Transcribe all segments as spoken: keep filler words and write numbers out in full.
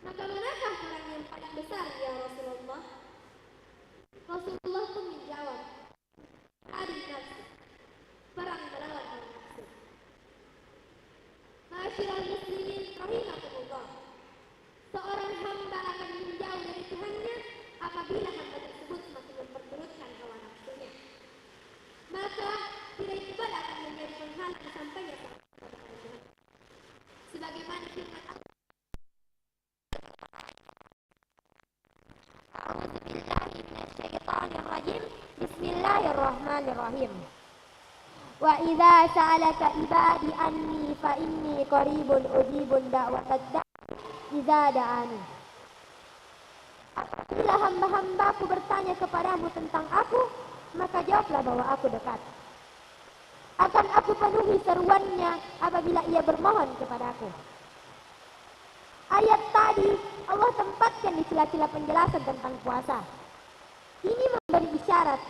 "Maka manakah perang yang paling besar, ya Rasulullah?" Rasulullah pun menjawab, "Jihadun nafsi, perang melawan hawa nafsu." Ma'asyiral muslimin rahimakumullah. Seorang hamba akan menjauh dari Tuhannya apabila hamba tersebut semakin memperturutkan hawa nafsunya. Maka, tirai kebal akan menjadi penghalang sampainya kepada Tuhan. Sebagaimana firman Allah, أعوذ بالله من الشيطان الرجيم. بسم الله الرحمن الرحيم. وإذا سألك عبادي عني فإني قريب أجيب دعوة الداع إذا دعان. Apabila hamba-hambaku bertanya kepadamu tentang Aku, maka jawablah bahwa Aku dekat. Akan Aku penuhi seruannya apabila ia bermohon kepadaku. Ayat tadi Allah tempatkan di sela-sela penjelasan tentang puasa. Ini memberi isyarat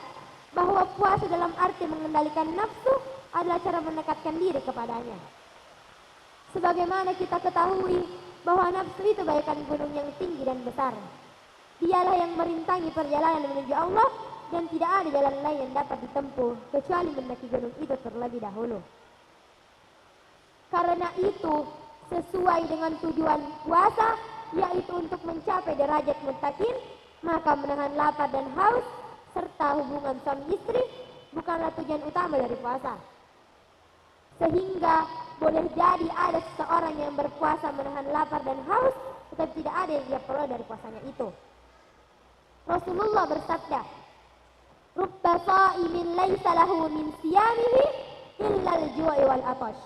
bahwa puasa dalam arti mengendalikan nafsu adalah cara mendekatkan diri kepadanya. Sebagaimana kita ketahui bahwa nafsu itu bagaikan gunung yang tinggi dan besar. Dialah yang merintangi perjalanan menuju Allah dan tidak ada jalan lain yang dapat ditempuh kecuali mendaki gunung itu terlebih dahulu. Karena itu, sesuai dengan tujuan puasa, yaitu untuk mencapai derajat muttaqin, maka menahan lapar dan haus serta hubungan suami istri bukanlah tujuan utama dari puasa. Sehingga boleh jadi ada seseorang yang berpuasa menahan lapar dan haus, tetapi tidak ada yang ia peroleh dari puasanya itu. Rasulullah bersabda, "Rubba shaimin laisa lahu min siyamihi illal ju'i wal atash."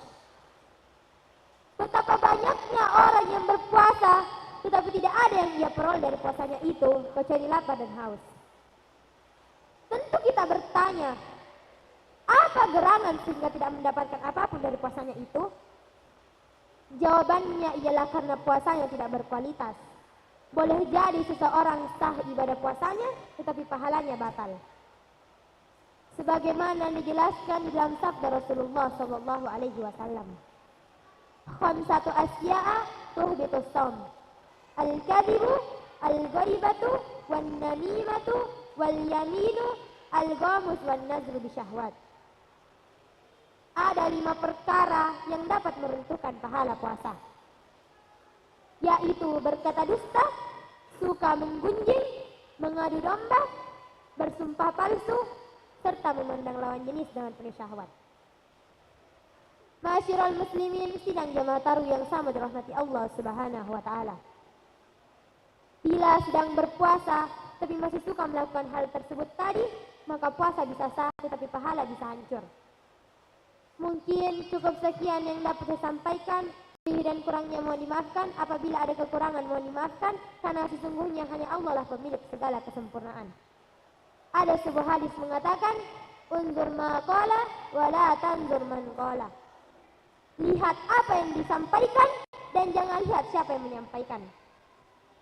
Betapa banyaknya orang yang berpuasa, tetapi tidak ada yang ia peroleh dari puasanya itu kecuali lapar dan haus. Tentu kita bertanya, apa gerangan sehingga tidak mendapatkan apapun dari puasanya itu? Jawabannya ialah karena puasanya tidak berkualitas. Boleh jadi seseorang sah ibadah puasanya, tetapi pahalanya batal. Sebagaimana dijelaskan di dalam sabda Rasulullah sallallahu alaihi wasallam, "Khamsatu asya'a tuhbitus shaum. Al-kadhibu, al-ghaibatu, wan namimatu, wal yaminu al-ghamus, wan nazru bisyahwat." Ada lima perkara yang dapat meruntuhkan pahala puasa, yaitu berkata dusta, suka menggunjing, mengadu domba, bersumpah palsu, serta memandang lawan jenis dengan penuh syahwat. Ma'asyiral muslimin, sidang jamaah tarawih yang sama dirahmati Allah Subhanahu wa Ta'ala. Bila sedang berpuasa, tapi masih suka melakukan hal tersebut tadi, maka puasa bisa sah, tetapi pahala bisa hancur. Mungkin cukup sekian yang dapat saya sampaikan. Lebih dan kurangnya mohon dimaafkan. Apabila ada kekurangan, mohon dimaafkan, karena sesungguhnya hanya Allah lah pemilik segala kesempurnaan. Ada sebuah hadis mengatakan, "Unzur ma qala, wa la tanzur man qala." Lihat apa yang disampaikan, dan jangan lihat siapa yang menyampaikan.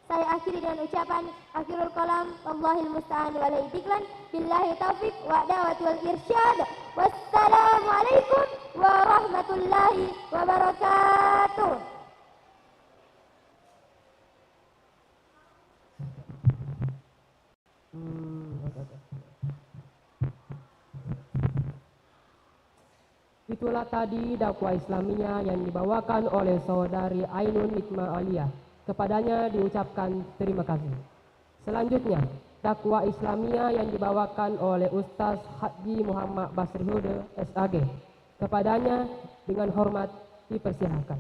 Saya akhiri dengan ucapan, akhirul kalam, wallahil musta'an wa alaihi tiklan, billahi taufik wa da'wati wal irsyad. Wassalamualaikum warahmatullahi wabarakatuh. Itulah tadi dakwah Islamiyah yang dibawakan oleh Saudari Ainun Nikma Alia. Kepadanya diucapkan terima kasih. Selanjutnya, dakwah Islamiyah yang dibawakan oleh Ustaz Haji Muhammad Basri Hude, S A G. Kepadanya dengan hormat dipersilakan.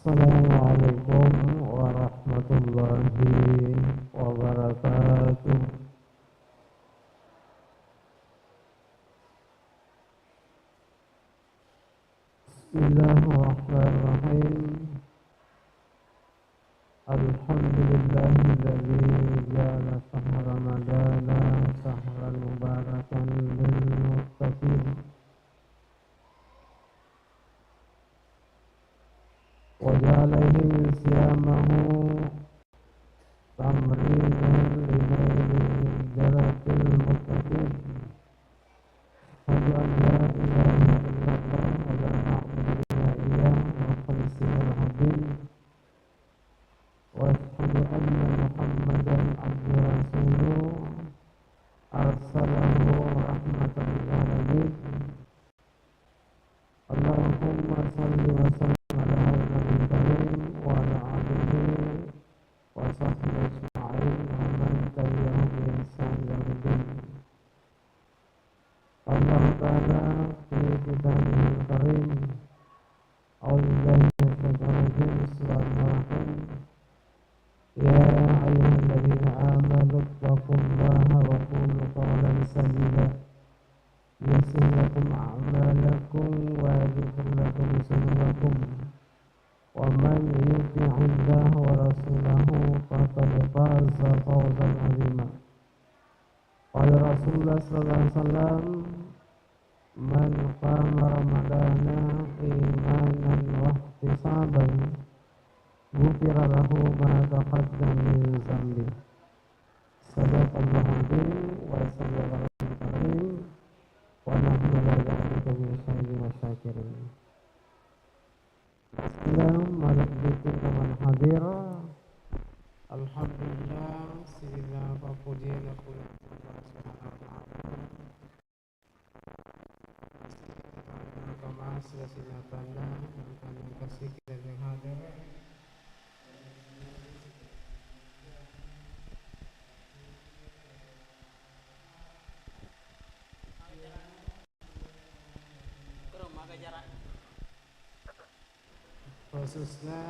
Assalamualaikum warahmatullahi wabarakatuh. Bismillahirrahmanirrahim. Alhamdulillahilladzi ja'ala syahra Ramadana syahran mubarakan lil muttaqin. وجعلهم صيامه تمرينا لنيل درجة المتقين. أشهد أن لا إله إلا الله ولا نعبد إلا إياه مخلصين له الدين. وأشهد أن محمدا عبده ورسوله أرسله رحمة للعالمين. اللهم صل وسلم على هذا النبي الكريم وعلى آله وصحبه أجمعين ومن تبعهم بإحسان إلى يوم الدين. قال الله تعالى في كتابه الكريم، أعوذ بالله من الشيطان الرجيم، بسم الله الرحمن الرحيم. يا أيها الذين آمنوا اتقوا الله وقولوا قولا سديدا يصلح لكم أعمالكم ويغفر لكم ذنوبكم ومن يطع الله ورسوله فقد فاز فوزا عظيما. قال رسول الله صلى الله عليه وسلم، من قام رمضان إيمانا واحتسابا غفر له ما تقدم من ذنبه. صدق الله العظيم وصدق رسوله الكريم ونحن على ذلك من الشاهدين والشاكرين. Bismillah, malebbi'na man hadir. Alhamdulillah, sininna pappujianna Puang Allah Subhanahu wa Ta'ala. Kama sila sinatanna, engka kasih dan yang hadir. Khususna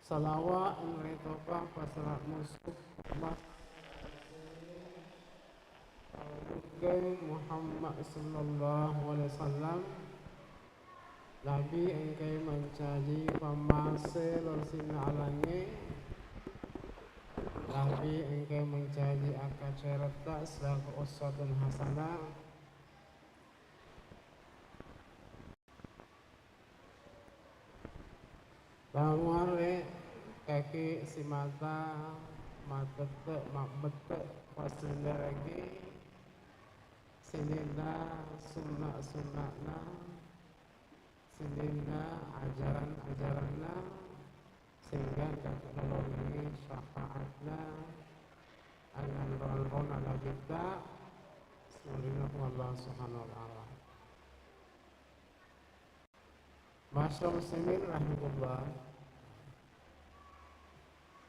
salawat nuretopa pasala musuh mas Muhammad sallallahu alaihi wasallam. Nabi engkai mancaji pammase lao ri sininna alangnge, Nabi engkai mancaji akkacoeretta selaku uswatun hasanah. Tamuare kaki simata matette mabbette passendereki sininna sunna-sunna'na, sininna ajaran-ajaranna, sehingga engka lolongengngi syafaatna, anganro-anrona nabitta, sininna Puang Allah Subhanahu wa Ta'ala. Masyaallah muslimin rahimakumullah.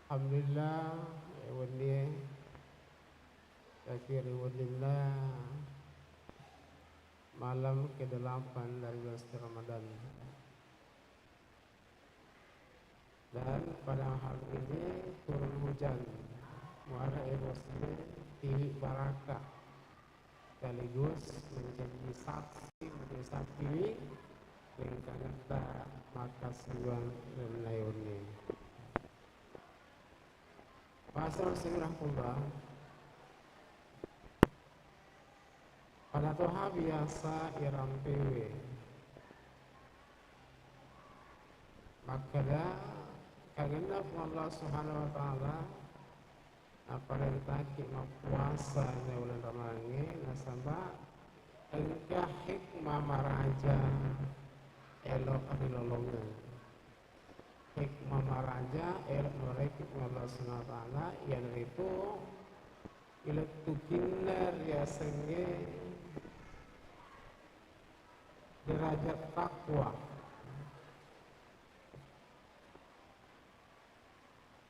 Alhamdulillah, ya wennie, akhir wenninna malam kedelapan dari bulan suci Ramadan. Dan pada hari ini turun hujan. Muara Erosine tiwi baraka. Sekaligus menjadi saksi, menjadi saksi ri engkangetta makkasengguang ri wenni. Pasal sirahkullah. Pada toha biasa irampewe. Makkeda, kagenna Puang Allah Subhanahu wa Ta'ala naparentaki mappuasa na uleng Ramalangnge, nasaba engka hikmah maraja elo rilolongeng. Hikmah maraja elo narekki Puang Allah Subhanahu wa Ta'ala, iyanaritu ilettukinna riasengnge derajat takwa.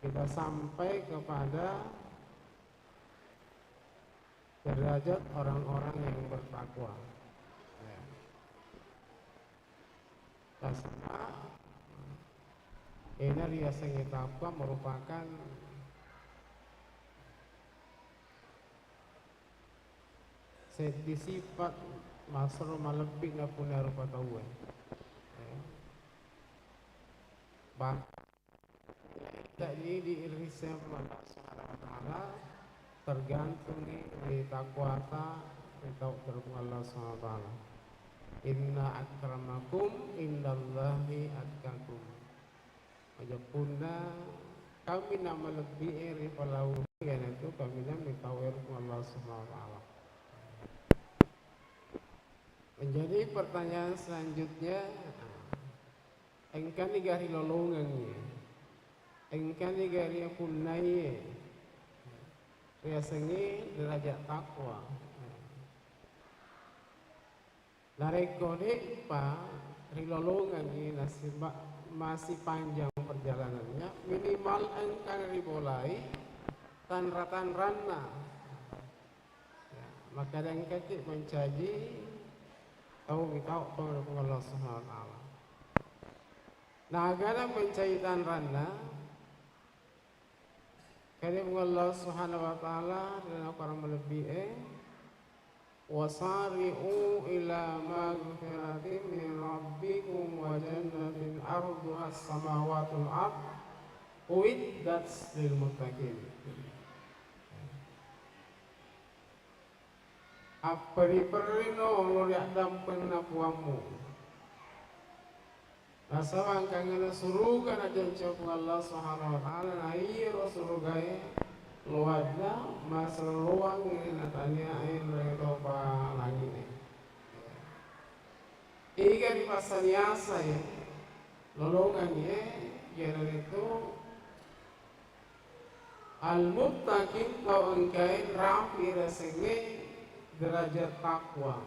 Kita sampai kepada derajat orang-orang yang bertakwa. Ya. Nasaba, ena riasengnge takwa merupakan seddi sifat masero malebbi napunna rupa tauwe. Ya. Bahkan Jadi diiring siapa Allah Subhanahu wa Ta'ala, tergantung di, di takwata, di tau terhadap Allah Subhanahu wa Ta'ala. Inna akramakum indallahi atqakum. Aja punna kami na malebbi e ri palaung, iyanatu kami na mitau ero Allah Subhanahu wa Ta'ala. Menjadi pertanyaan selanjutnya, engkani ga rilolongengngi, engkani ga riapunnai riasengnge derajat takwa. Narekko de'pa rilolongengngi nasaba masih panjang perjalanannya, minimal engka ribolai tanra-tanranna. Ya, makkeda engkaki mancaji tau mitau tau ri Puang Allah Subhanahu wa Ta'ala. Nagana mancaji tanranna, kede Puang Allah Subhanahu wa Ta'ala ri dalam Quran malebbi e, "Wasari'u ila magfiratin min rabbikum wa jannatin arduhas samawati wal ard uiddat lil muttaqin." Apperi-perino lao ri addampenna Puammu. Nasaba engkangngana suruga najanci Puang Allah Subhanahu wa Ta'ala, na iyaro surugae loanna masalloangngi nataniae ri topa langi'e. Iga ripassaniasai lolongengngi e, iyanaritu al-muttaqin, tau engkae rapi riasengnge derajat takwa.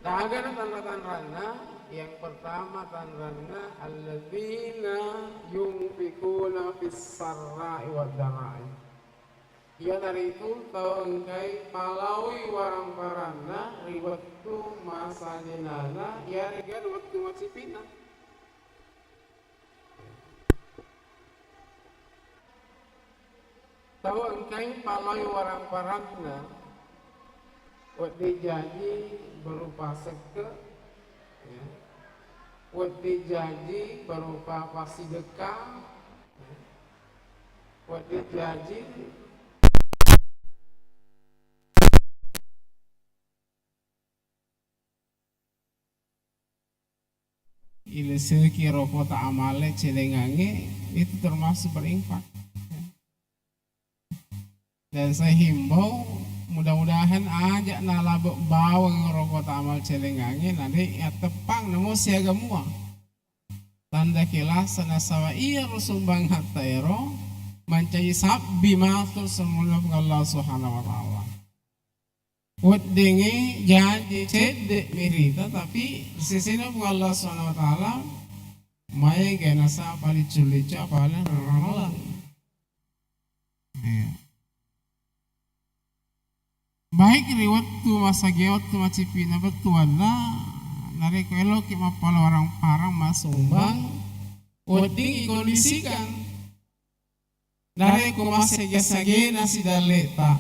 Dagana tanra-tanranna, yang pertama tanranna, alladzina yunfikuna fis sarra'i wad dharra'i. Iyanaritu tau engkae palaoi warang-paranna ri wettu masa jenana, iyaregana wettu macipi'na. Tau engkae palaoi warang-paranna, wedding jaji berupa sekke, ya. Wedding jaji berupa passidekka, ya. Wedding jaji ileseki rokota amale celengangnge, itu termasuk berinfak. Dan saya himbau, mudah-mudahan aja nalabe bawang rokota amal celengangnge, nanti ya tepang namo siaga mua. Tanda kelasa nasaba iyaro sumbang harta ero mancaji sabbi matu semula Allah Subhanahu wa Ta'ala. Weddingngi jaji cedde mirita, tapi sesena Puang Allah Subhanahu wa Ta'ala maega nasaba liccu-liccu apalagi ramalang. Iya. Baik ri wettu masage, wettu macipi'na bettuanna, narekko eloki mappala warang-parang masumbang, wedding ikondisikan. Narekko massage-sagena sidalleta,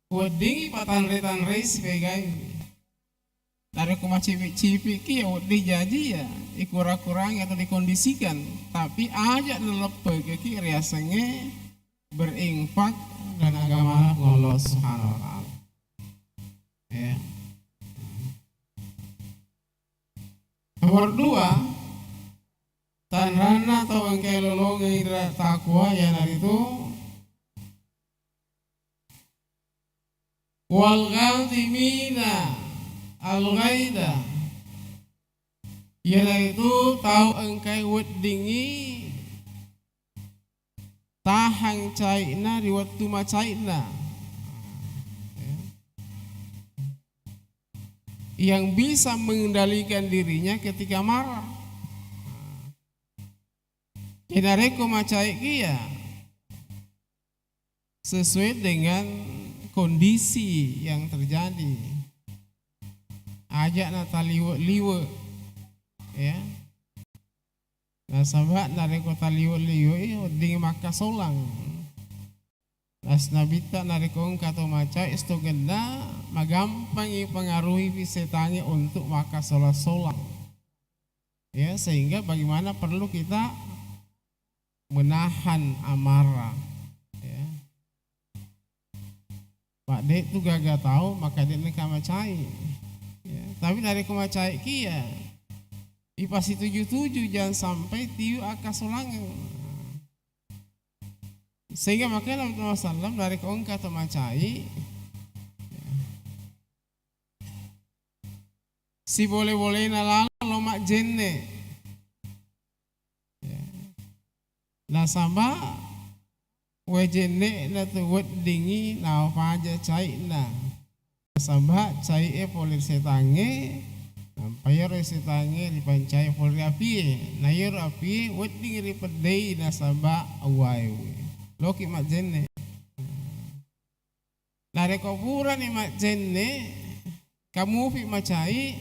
weddingngi patanre-tanrei sipegai. Narekko macipi-cipiki, ya wedding jaji ya ikura-kurangi atau dikondisikan, tapi aja naleppekeki riasengnge berinfak dan agama Allah Subhanahu wa Ta'ala. Ya. Nomor dua, tanranna tau engkae lolongeng ira takwa, iyanaritu wal ghadhimina al ghaidha, iyanaritu tau engkae weddingngi tahang cai'na ri wettu macai'na. Yang bisa mengendalikan dirinya ketika marah. Jadi narekko macai'ki ya sesuai dengan kondisi yang terjadi. Aja nataliwe-liwe, ya. Nasaba narekko taliwe-liwe, wedding makkasolang. Nas Nabitta narekko engka to macai, esto genna, magampangi pengaruhi setangnge untuk makkasolang-solang. Ya, sehingga bagaimana perlu kita menahan amarah, ya. Mak de' tu gaga tau, maka de' nengka macai. Ya. Tapi narekko macai ki ya, ipasituju-tuju, jangan sampai tiu akkasolangeng. Sehingga makanya Nabi Muhammad sallam narekko engka to macai, sibole-bolena lalo lo majjenne. Ya. Nasaba wae jenne'na tu weddingngi napaja cai'na. Nasaba cai'e pole ri setangnge, nampa iyaro setangnge ripancai pole ri apie. Na iyaro apie wedding ripeddei nasaba waewe. Loki majjenne. Narekko purani majjenne, kamupi macai,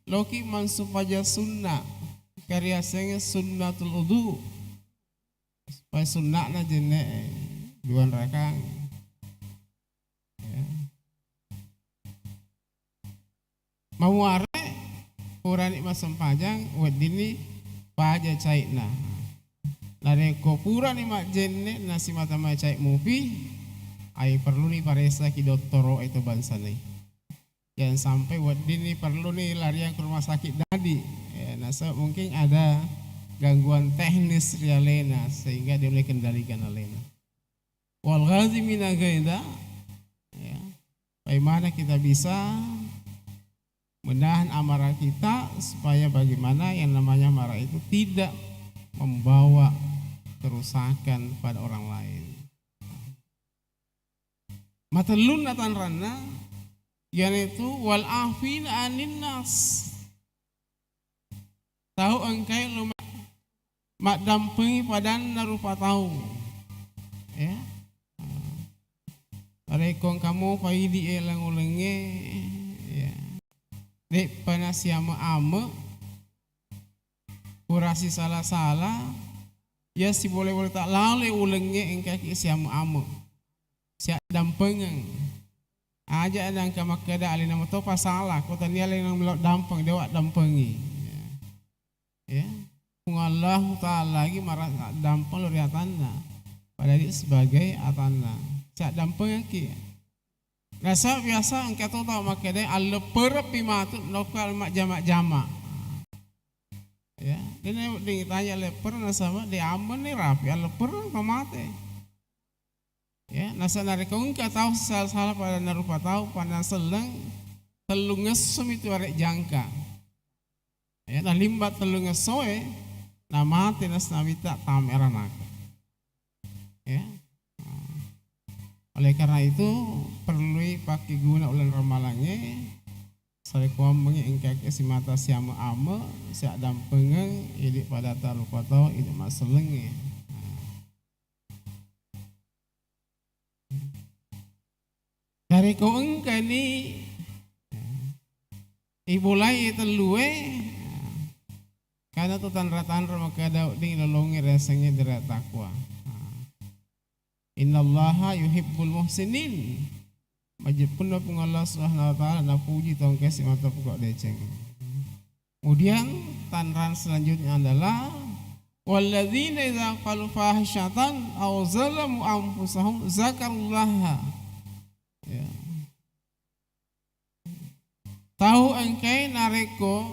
loki mansumpaja sunna, kariasengeng sunnatul wudu. Supaya sunna'na jenne'e dua rakang. Ya. Mamuare purani massempajang, weddinni paja cai'na. Narekko purani majjenne nasimata macai mupi, ai perluni paressaki dottoro'e to bangsana. Jangan sampai weddinni perluni lariang ke rumah sakit dadi. Ya, nasaba mungkin ada gangguan teknis ri alena sehingga dia mulai kendalikan alena. Wal ghazimina ghaidha, ya. Bagaimana kita bisa menahan amarah kita supaya bagaimana yang namanya marah itu tidak membawa kerusakan pada orang lain. Matellunna tanranna, iyanaitu wal afina anin nas. Tau engkai lo maddampengi padanna rupa tau. Ya. Narekko engka mopa idi e langulengnge, ya. De'pa nasiame-ame, purasi sala-sala, ya sibole-bole ta laloi ulengnge engkaki siame-ame. Siaddampengeng. Aja nangka makkeda alena matopa sala, ko tania alena melo dampeng, dewa dampengi. Ya. Ya. Puang Allahu Ta'ala lagi mara-, dampeng lo ri atanna. Padahal sebagai atanna. Siaddampengengki. Nasaba biasa engka to tau makkeda, alleppereppi matu nokka majjama-jama. Ya, dena wedding tanya lepper nasaba diammenni rapi allepper engka mate. Ya, nasaba narekko engka tau sala-sala padanna rupa tau, pada selleng, tellungessomi tu arek jangka. Ya, nalimba tellungessoe, namate nasaba nabitta tama ranaka. Ya. Oleh karena itu, perlui pakkeguna uleng ramalangnge, sarekkuammengngi engkaki simata siame-ame, siaddampengeng, idi pada tarupa tau, idi massellengnge. Narekko engkani ibolai tellue, kana tu tanra-tanra makkeda wedding lolongnge riasengnge dera takwa. Innallaha yuhibbul muhsinin. Majeppunna Puang Allah Subhanahu wa Ta'ala napuji tongke simata pukok deceng. Kemudian tanran selanjutnya adalah walladzina idza fa'alu fahisyatan aw zalamu anfusahum zakarullaha. Ya. Tau engkai narekko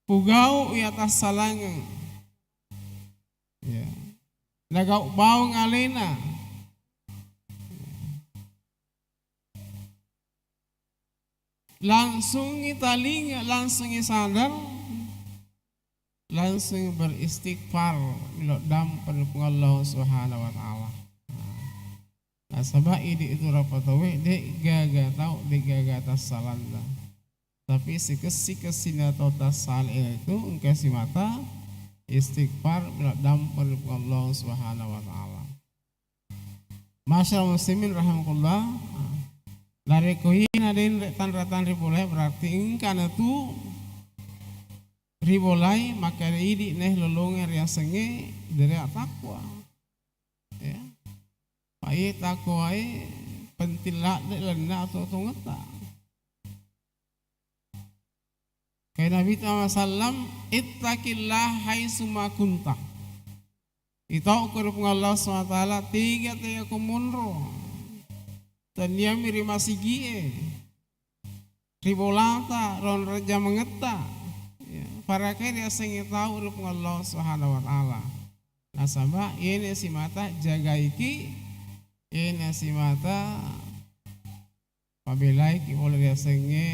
pugau iya tassalangeng. Ya. Nagau bawang alena. Langsungi talinga, langsungi sadar, langsungi beristighfar, melo dampeng Puang Allah Subhanahu wa Ta'ala. Nasaba idi itu rupa tauwe de gaga tau, de gaga tassalana. Tapi sikessi-kessina tau tassala itu engka simata istighfar, melo dampeng Puang Allah Subhanahu wa Ta'ala. Masyaallah muslimin rahimakumullah. Narekko iyana denre tanra-tanra ribolai, berarti engkana tu ribolai, maka idi neh lolongeng riasengnge dera takwa. Ya. Paye takwae penting ladde lalenna atuo-tuongetta. Nabi Muhammad sallam, "Ittaqillah haitsuma kunta." Itau'ko ri Puang Allah Subhanahu wa Ta'ala, tega-tega ko monro. Tenniami ri masigi'e, ri bolata, ri onrong jamangetta. Ya, parakai riasengnge tau ri Puang Allah Subhanahu wa Ta'ala. Nasaba iyena simata jagaiki, iyena simata pabelaiki pole riasengnge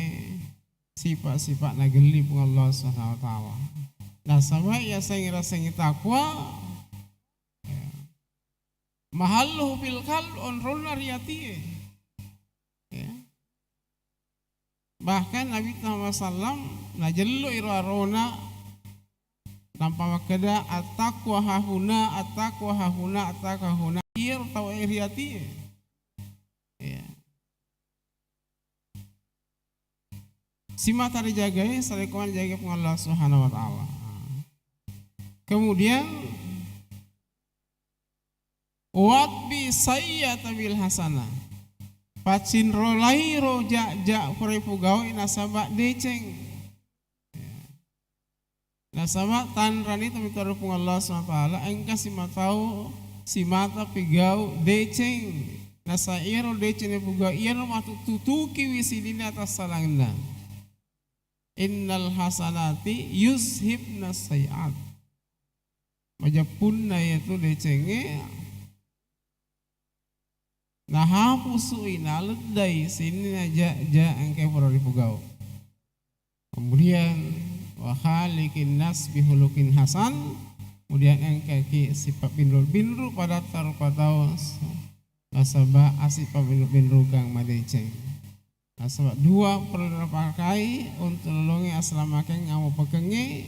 sipa'-sipa' nagelli Puang Allah Subhanahu wa Ta'ala. Nasaba iyasengnge riasengnge takwa, ya, mahalluhu fil qalb, onronna ri atie. Ya. Bahkan Nabi Muhammad sallam najello iro arona, nampa makkeda, "At-taqwa hahuna, at-taqwa hahuna, at-taqwa hahuna." Iyaro tau e ri atie. Ya. Simata rijagai, sarekkoan jagai Puang Allah Subhanahu wa Ta'ala. Kemudian, "Wa atbi sayyi'ata bil hasanah." Paccinrolairo ja'-ja' pura ipugau'i nasaba deceng. Nasaba tanrani tomatoa ri Puang Allah Subhanahu wa Ta'ala, engka simatau, simata pigau deceng. Nasa iyaro deceng napigau iyaro matu tutukiwi sininna tassalangenna. "Innal hasanati yuzhibna sayyi'at." Majeppunna iyatu decengnge nahapusu'i, naleddai sininna ja'-ja' engka pura ripugau. Kemudian, "Wa khaliqin nas bihuluqin hasan." Kemudian engkaki sipa' binru-binru pada tarupa tau, nasaba asipa' binru-binrukang madeceng. Nasaba dua perlu napakai untuk lolongi asalamakeng amo pekengnge.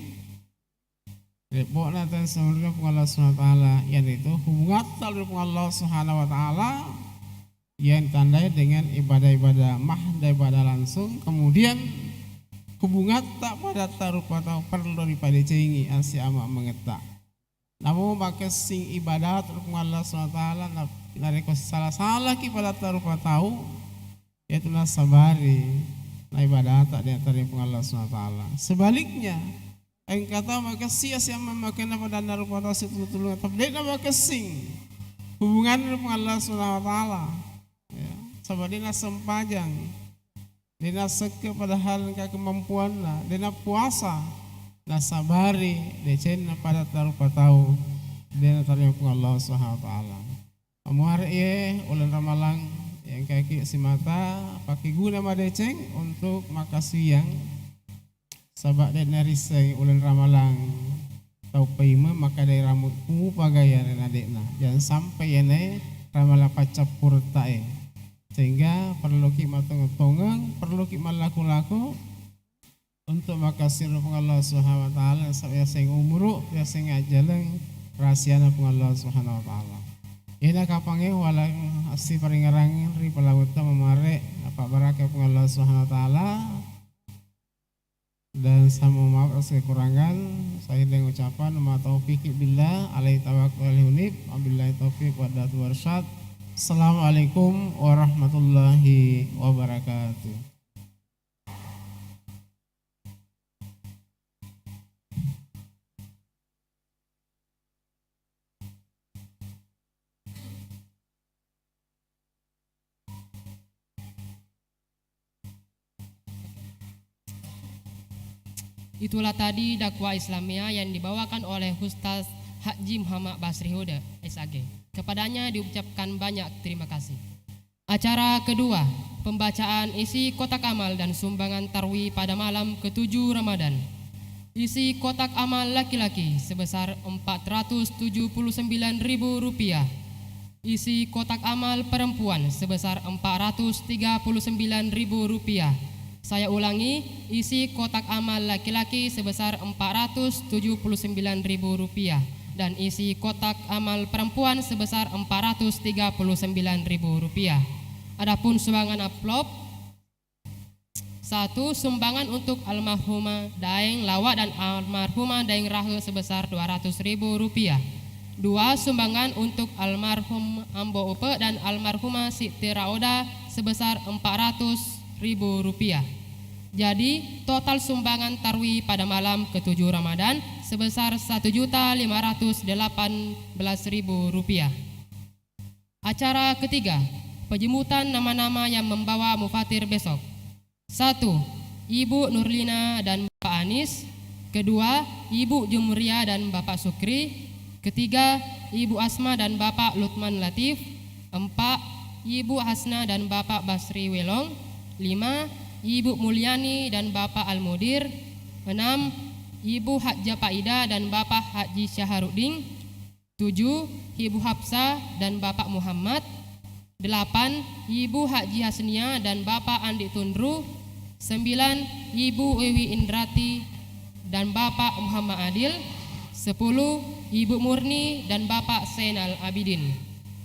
Lebbo'na tau semuanya Puang Allah Subhanahu wa Ta'ala, yaitu hubungatta ri Puang Allah Subhanahu wa Ta'ala yang ditandai dengan ibadah-ibadah mahda, ibadah langsung, kemudian hubungatta pada tarupa tau perlu ripadecengi asi ama mengetta. Namo makessing ibadah ri Puang Allah Subhanahu wa Ta'ala, na-, narekko salah-salahki pada tarupa tau, yaitu nasabari na ibadata di atas Puang Allah Subhanahu wa Ta'ala. Sebaliknya, engka tau makessing asi ama makenna pada narupa tau situlu-tulunna, tapi de'na makessing hubungan ri Puang Allah Subhanahu wa Ta'ala. Ya, saba de'na sempajang, de'na sekke padahal engka kemampuanna, de'na puasa, nasabari decenna pada tarupa tau, de'na tarima Puang Allah Subhanahu wa Ta'ala. Amuare ye uleng ramalang, engkaki simata pakiguna madeceng untuk makasuwiyang. Saba de'na risseng uleng ramalang tau paimeng makkeda iramu mupaga iyana de'na. Jangan sampai iyanae ramalang paccappuretta e. Sehingga perluki matongeng-tongeng, perluki mallaku-laku untuk makasirru Puang Allah Subhanahu wa Ta'ala, nasaba yaseng umuru, yaseng ajjaleng, rahasiana Puang Allah Subhanahu wa Ta'ala. Iyana kapangnge wala assiparingerang ri palawutta mamare, napabbaraka Puang Allah Subhanahu wa Ta'ala. Dan saya mohon maaf atas kekurangan. Saya dengan ucapan, "Ma taufiqi billah, alaihi tawakkaltu wa ilaihi unib, wabillahi taufiq wa hidayah." Assalamualaikum warahmatullahi wabarakatuh. Itulah tadi dakwah Islamiyah yang dibawakan oleh Ustaz Haji Muhammad Basri Huda, S A G. Kepadanya diucapkan banyak terima kasih. Acara kedua, pembacaan isi kotak amal dan sumbangan tarwih pada malam ketujuh Ramadan. Isi kotak amal laki-laki sebesar empat ratus tujuh puluh sembilan ribu rupiah. Isi kotak amal perempuan sebesar empat ratus tiga puluh sembilan ribu rupiah. Saya ulangi, isi kotak amal laki-laki sebesar empat ratus tujuh puluh sembilan ribu rupiah dan isi kotak amal perempuan sebesar empat ratus tiga puluh sembilan ribu rupiah. Adapun sumbangan amplop, satu, sumbangan untuk almarhumah Daeng Lawak dan almarhumah Daeng Rahe sebesar dua ratus ribu rupiah. Dua, sumbangan untuk almarhum Ambo Upe dan almarhumah Siti Raoda sebesar empat ratus ribu rupiah. Jadi, total sumbangan tarwi pada malam ketujuh Ramadan sebesar satu juta lima ratus delapan belas ribu rupiah. Acara ketiga, penyebutan nama-nama yang membawa mufatir besok. Satu, Ibu Nurlina dan Bapak Anis. Kedua, Ibu Jumria dan Bapak Sukri. Ketiga, Ibu Asma dan Bapak Lutman Latif. Empat, Ibu Hasna dan Bapak Basri Welong. Lima, Ibu Mulyani dan Bapak Almudir. Enam, Ibu Hajjah Paida dan Bapak Haji Syaharuddin. Tujuh, Ibu Hafsah dan Bapak Muhammad. Delapan, Ibu Haji Hasnia dan Bapak Andi Tunru. Sembilan, Ibu Wiwi Indrati dan Bapak Muhammad Adil. Sepuluh, Ibu Murni dan Bapak Zainal Abidin.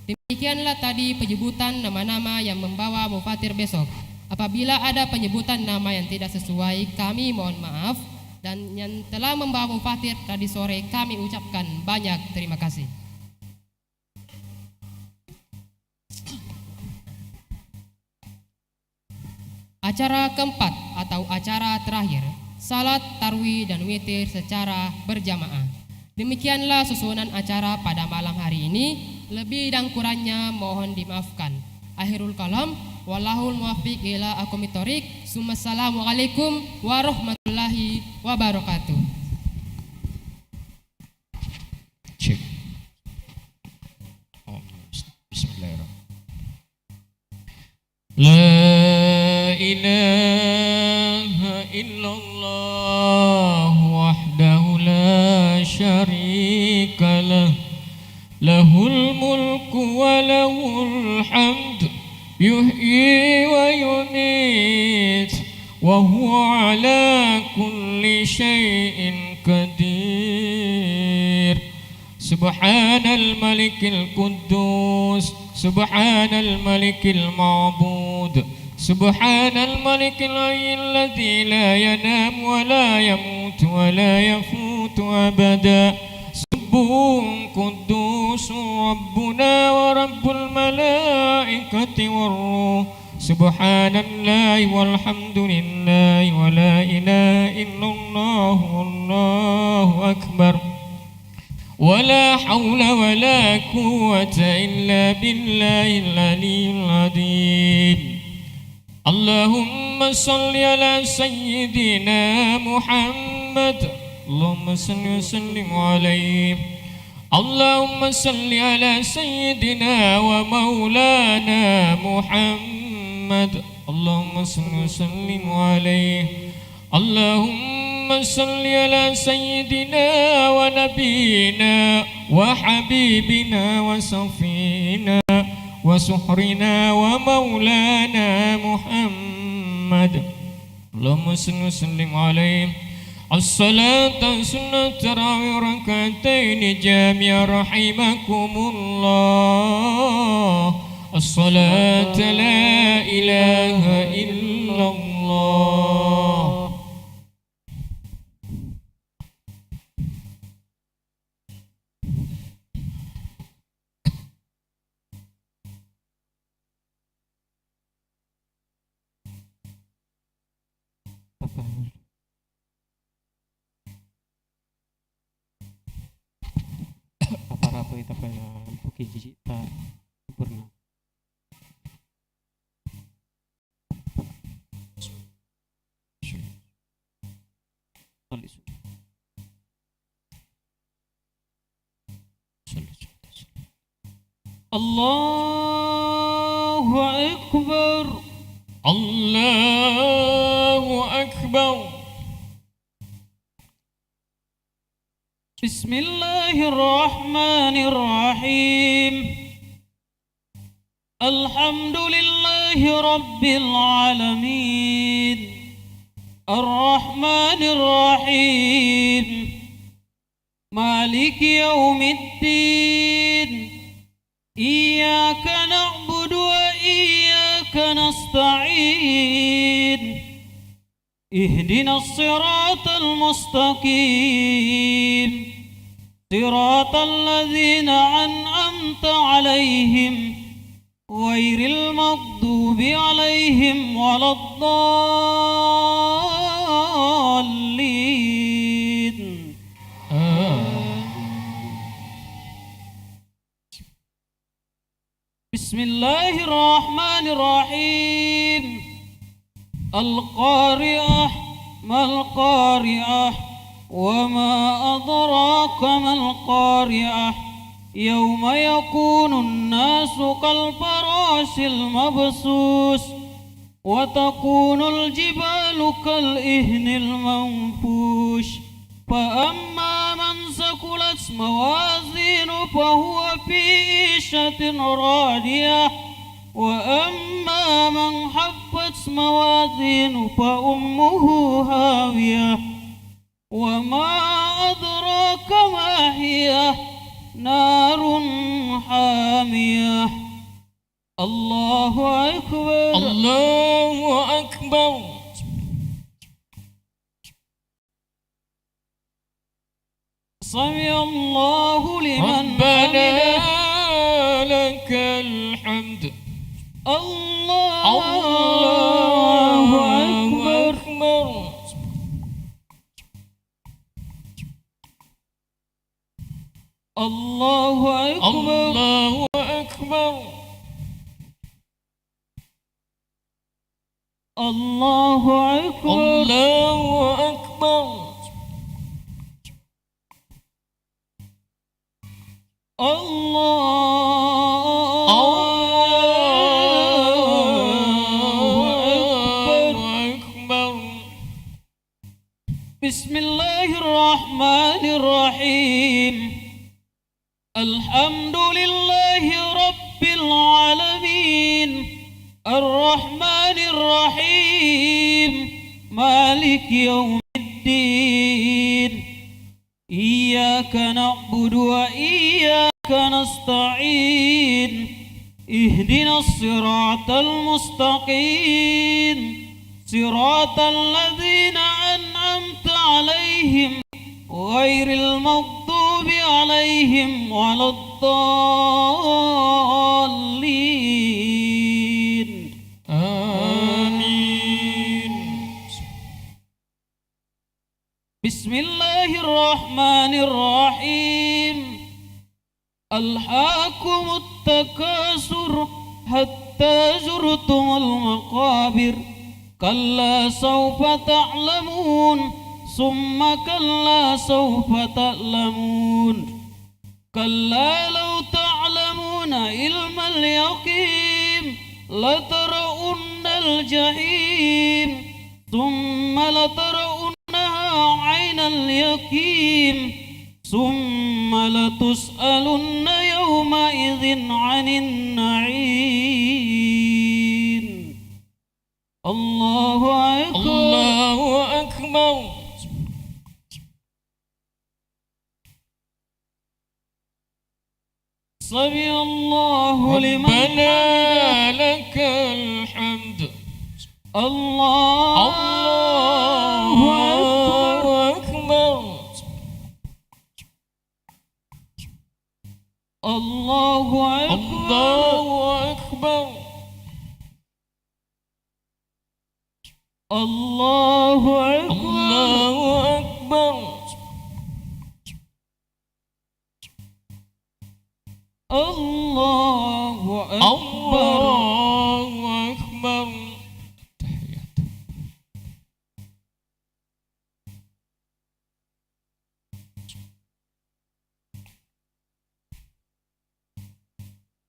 Demikianlah tadi penyebutan nama-nama yang membawa mufatir besok. Apabila ada penyebutan nama yang tidak sesuai, kami mohon maaf. Dan yang telah membawa mufatir tadi sore, kami ucapkan banyak terima kasih. Acara keempat atau acara terakhir, salat tarwi dan witir secara berjamaah. Demikianlah susunan acara pada malam hari ini. Lebih dan kurangnya mohon dimaafkan. Akhirul kalam, wallahul muwaffiq ila aqwamit thoriq. Summassalamualaikum warahmatullahi wabarakatuh. Cek. Oh, bismillahirrahmanirrahim. La ilaha illallah wahdahu la syarika lah. Lahul mulku wa lahul hamd. Yuhyi wa yumit. Wa huwa ala kulli syai'in qadir. Subhanal malikil quddus, subhanal malikil ma'bud, subhanal malikil hayyil ladzi la yanamu wa la yamutu wa la yafutu abada. Subbuhun quddusun rabbuna wa rabbul malaikati war ruh. Subhanallahi walhamdulillahi wa la ilaha illallah wallahu akbar. ولا حول ولا قوة إلا بالله العلي العظيم. اللهم صل على سيدنا محمد. اللهم صل وسلم عليه. اللهم صل على سيدنا ومولانا محمد. اللهم صل وسلم عليه. اللهم صل على سيدنا ونبينا وحبيبنا وشفيعنا وسحرنا ومولانا محمد. اللهم صل وسلم عليه. الصلاة سنة التراويح ركعتين جامعة رحمكم الله. الصلاة لا إله إلا الله. Apa-apa itu pernah buki jijik tak sempurna. الله أكبر. الله أكبر. بسم الله الرحمن الرحيم. الحمد لله رب العالمين. الرحمن الرحيم. مالك يوم الدين. إياك نعبد وإياك نستعين. اهدنا الصراط المستقيم. صراط الذين أنعمت عليهم غير المغضوب عليهم ولا الضالين. بسم الله الرحمن الرحيم. القارعة، ما القارعة؟ وما أدراك ما القارعة؟ يوم يكون الناس كالفراش المبثوث، وتكون الجبال كالعهن المنفوش. فأما من ثقلت موازينه فهو في عيشة راضية، وأما من خفت موازينه فأمه هاوية، وما أدراك ما هي، نار حامية. الله أكبر. الله أكبر. سمع الله لمن ربنا حمده. لك الحمد. الله الله أكبر. أكبر. الله أكبر. الله أكبر. الله أكبر. الله أكبر. الله الله أكبر. أكبر. بسم الله الرحمن الرحيم. الحمد لله رب العالمين. الرحمن الرحيم. مالك يوم الدين. إياك نعبد وإياك نستعين. اهدنا الصراط المستقيم. صراط الذين أنعمت عليهم غير المغضوب عليهم ولا الضالين. آمين. بسم الله الرحمن الرحيم. ألهاكم التكاثر حتى زرتم المقابر. كلا سوف تعلمون ثم كلا سوف تعلمون. كلا لو تعلمون علم اليقين لترون الجحيم ثم لترونها عين اليقين ثم لتسألن يومئذ عن النعيم. الله أكبر. الله أكبر. سمع الله لمن ربنا حمده. لك الحمد. الله الله أكبر. أكبر. الله أكبر. الله أكبر. الله أكبر. الله أكبر. الله أكبر. الله أكبر.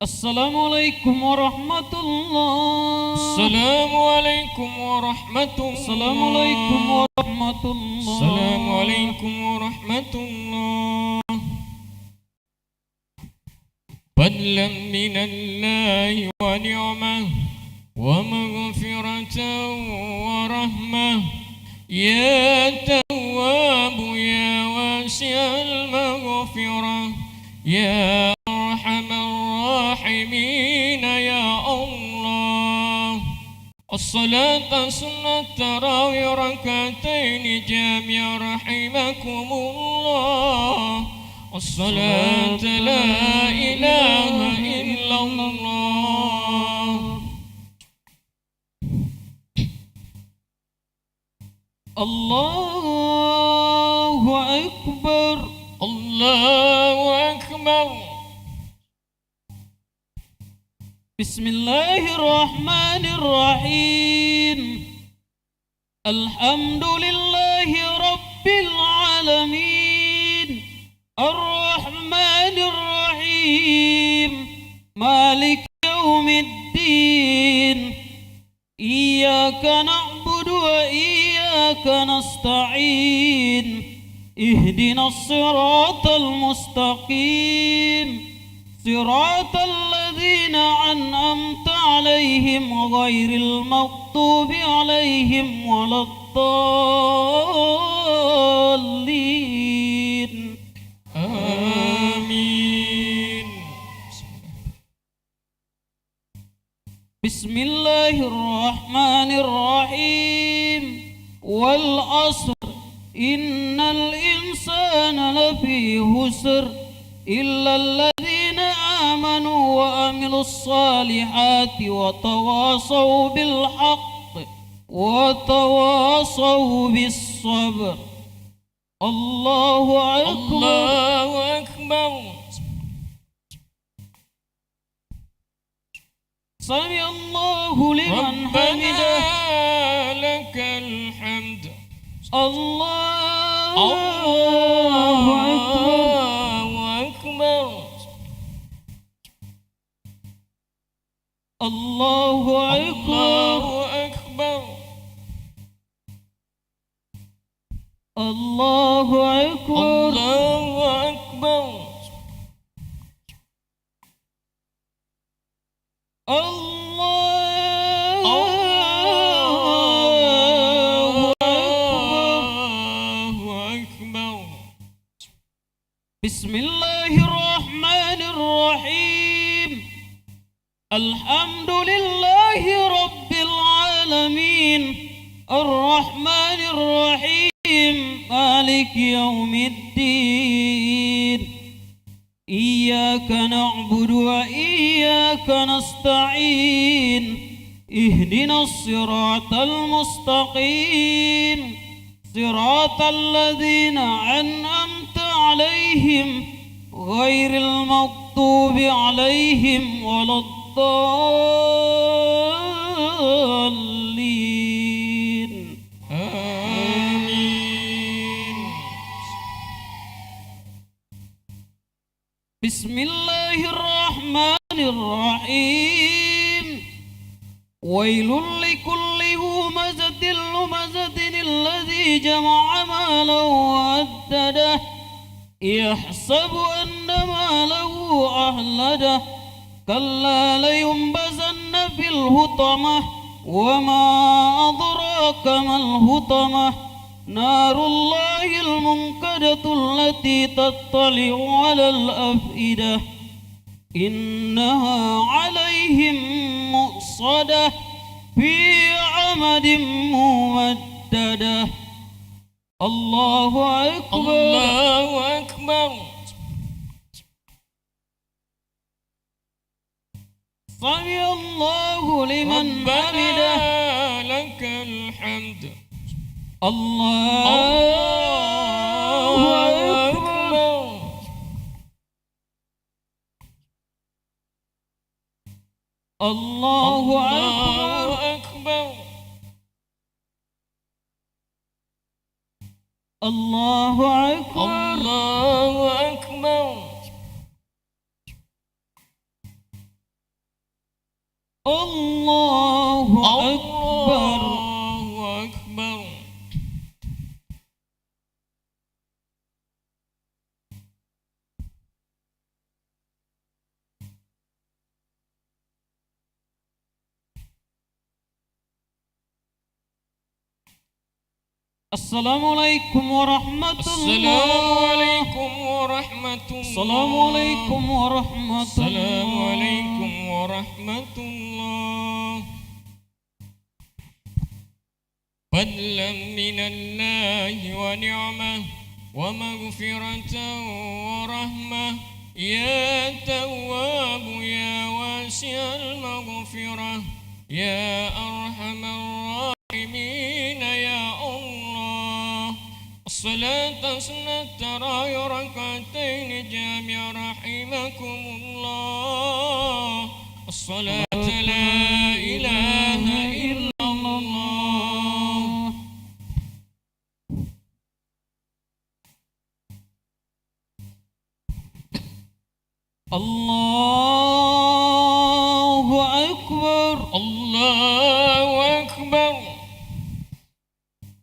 السلام عليكم ورحمة الله. السلام عليكم ورحمة الله. السلام عليكم ورحمة الله. السلام عليكم ورحمة الله. فضلا من الله ونعمة ومغفرة ورحمة. يا تواب يا واسع المغفرة يا أرحم الراحمين يا الله. الصلاة سنة التراويح ركعتين جامع رحمكم الله. الصلاة لا إله إلا الله. الله أكبر. الله أكبر. بسم الله الرحمن الرحيم. الحمد لله رب العالمين. الرحمن الرحيم. مالك يوم الدين. إياك نعبد وإياك نستعين. اهدنا الصراط المستقيم. صراط الذين أنعمت عليهم غير المغضوب عليهم ولا الضالين. آمين. بسم الله الرحمن الرحيم. والعصر. إن الإنسان لفي خسر. إلا الذين آمنوا وعملوا الصالحات وتواصوا بالحق وتواصوا بالصبر. الله أكبر. الله أكبر. سمع الله لمن حمده. ربنا لك الحمد. الله أكبر. الله أكبر. الله أكبر. الله أكبر. الله أكبر. الله أكبر. الله أكبر. بسم الله الرحمن الرحيم. الحمد لله رب العالمين. الرحمن الرحيم. مالك يوم الدين. إياك نعبد وإياك نستعين. اهدنا الصراط المستقيم. صراط الذين أنعمت عليهم غير المغضوب عليهم ولا الضالين. آمين. بسم الله الرحمن الرحيم. ويل لكل همزة لمزة الذي جمع مالا وعدده. يحسب أن ماله أخلده. كلا لينبذن في الحطمة. وما أدراك ما الحطمة. نار الله الموقدة التي تطلع على الأفئدة. إنها عليهم مؤصدة. في عمد ممددة. الله أكبر. الله أكبر. سمع الله لمن حمده. ربنا لك الحمد. الله أكبر. الله أكبر. الله أكبر. الله أكبر. الله أكبر. الله أكبر. الله أكبر. السلام عليكم ورحمة الله. السلام عليكم ورحمة الله. السلام عليكم ورحمة الله. السلام عليكم ورحمة الله. فضلا من الله ونعمة ومغفرة ورحمة. يا تواب يا واسع المغفرة يا أرحم الراحمين يا الله. الصلاة سنة التراويح ركعتين جامع رحمكم الله. الصلاة لا إله إلا الله. الله أكبر. الله أكبر.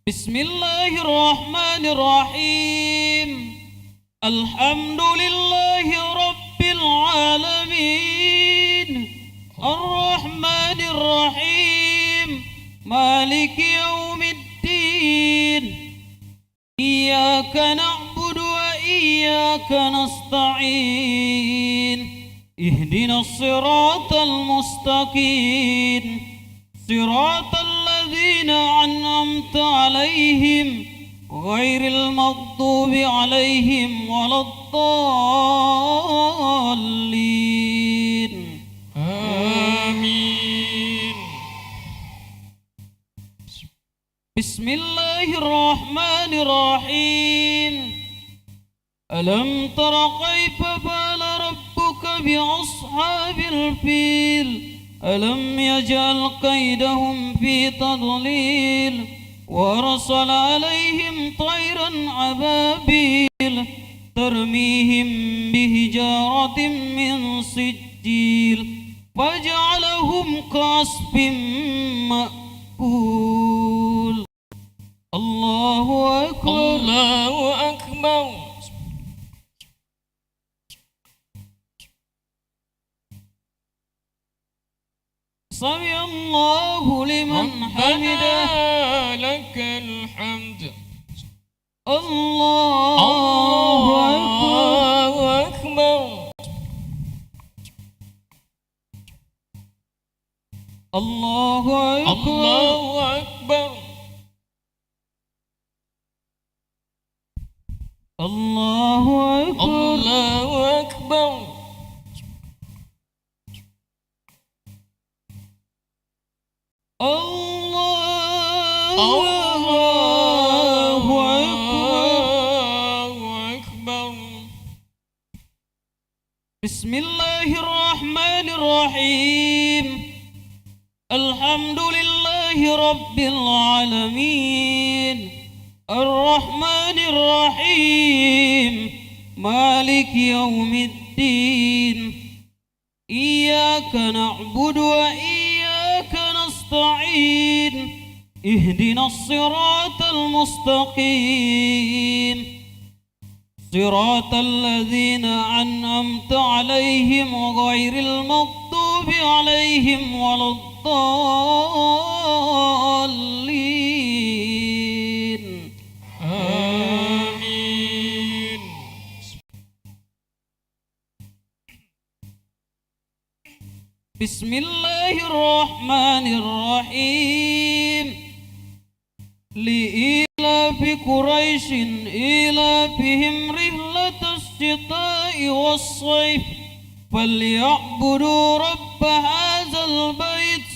بسم الله الرحمن الرحيم. الحمد لله رب العالمين. الرحمن الرحيم. مالك يوم الدين. إياك نعبد وإياك نستعين. اهدنا الصراط المستقيم. صراط الذين أنعمت عليهم غير المغضوب عليهم ولا الضالين. آمين. بسم الله الرحمن الرحيم. ألم تر كيف فعل ربك بأصحاب الفيل؟ ألم يجعل كيدهم في تضليل وأرسل عليهم طيرا أبابيل ترميهم بحجارة من سجيل فجعلهم كعصف مأكول. الله أكبر. الله أكبر. سمع الله لمن حمده. ربنا لك الحمد. الله أكبر. الله أكبر. الله أكبر. الله أكبر. الله أكبر. الله أكبر. الله أكبر. الله أكبر. بسم الله الرحمن الرحيم. الحمد لله رب العالمين. الرحمن الرحيم. مالك يوم الدين. إياك نعبد وإياك نستعين. اهدنا الصراط المستقيم. صراط الذين أنعمت عليهم غير المغضوب عليهم ولا الضالين. آمين. بسم الله الرحمن الرحيم. لإيلاف قريش إيلافهم رحلة الشتاء والصيف فليعبدوا رب هذا البيت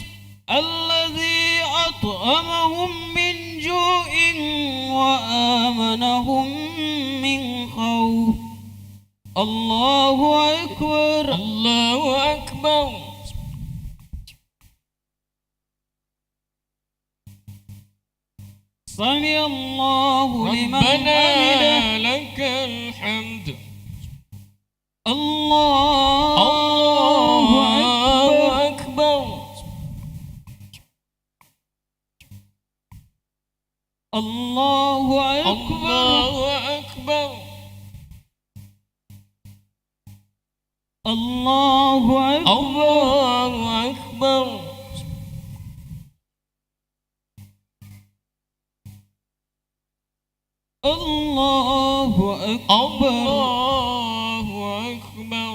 الذي أطعمهم من جوع وآمنهم من خوف. الله أكبر. الله أكبر. سمع الله لمن حمده. ربنا لك الحمد. الله أكبر. الله أكبر. الله أكبر. الله أكبر. الله أكبر. الله أكبر. الله أكبر.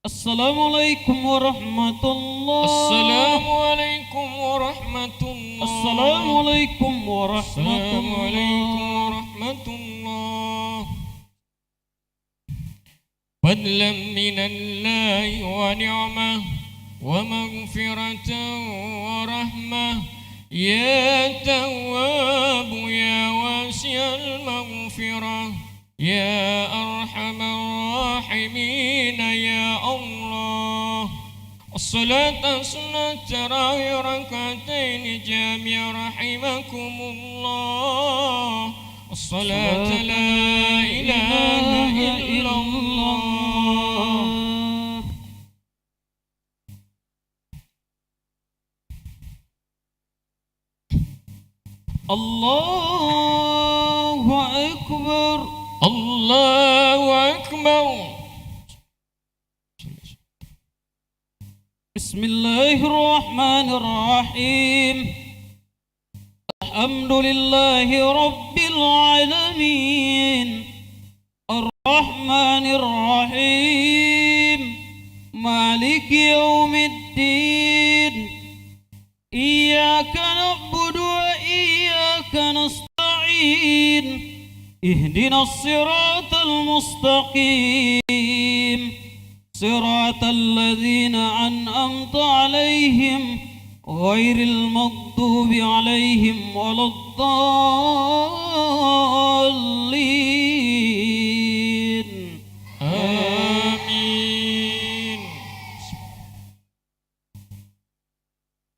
السلام عليكم ورحمة الله. السلام عليكم ورحمة الله. السلام عليكم ورحمة الله. السلام عليكم ورحمة الله. فضلا من الله ونعمة ومغفرة ورحمة. يا تواب يا واسع المغفرة، يا أرحم الراحمين يا الله. الصلاة سنة التراويح ركعتين جامع رحمكم الله. الصلاة لا إله إلا الله. الله أكبر. الله أكبر. بسم الله الرحمن الرحيم. الحمد لله رب العالمين. الرحمن الرحيم. مالك يوم الدين. إياك نعبد وإياك نستعين. اهدنا الصراط المستقيم. صراط الذين أنعمت عليهم غير المغضوب عليهم ولا الضالين. آمين.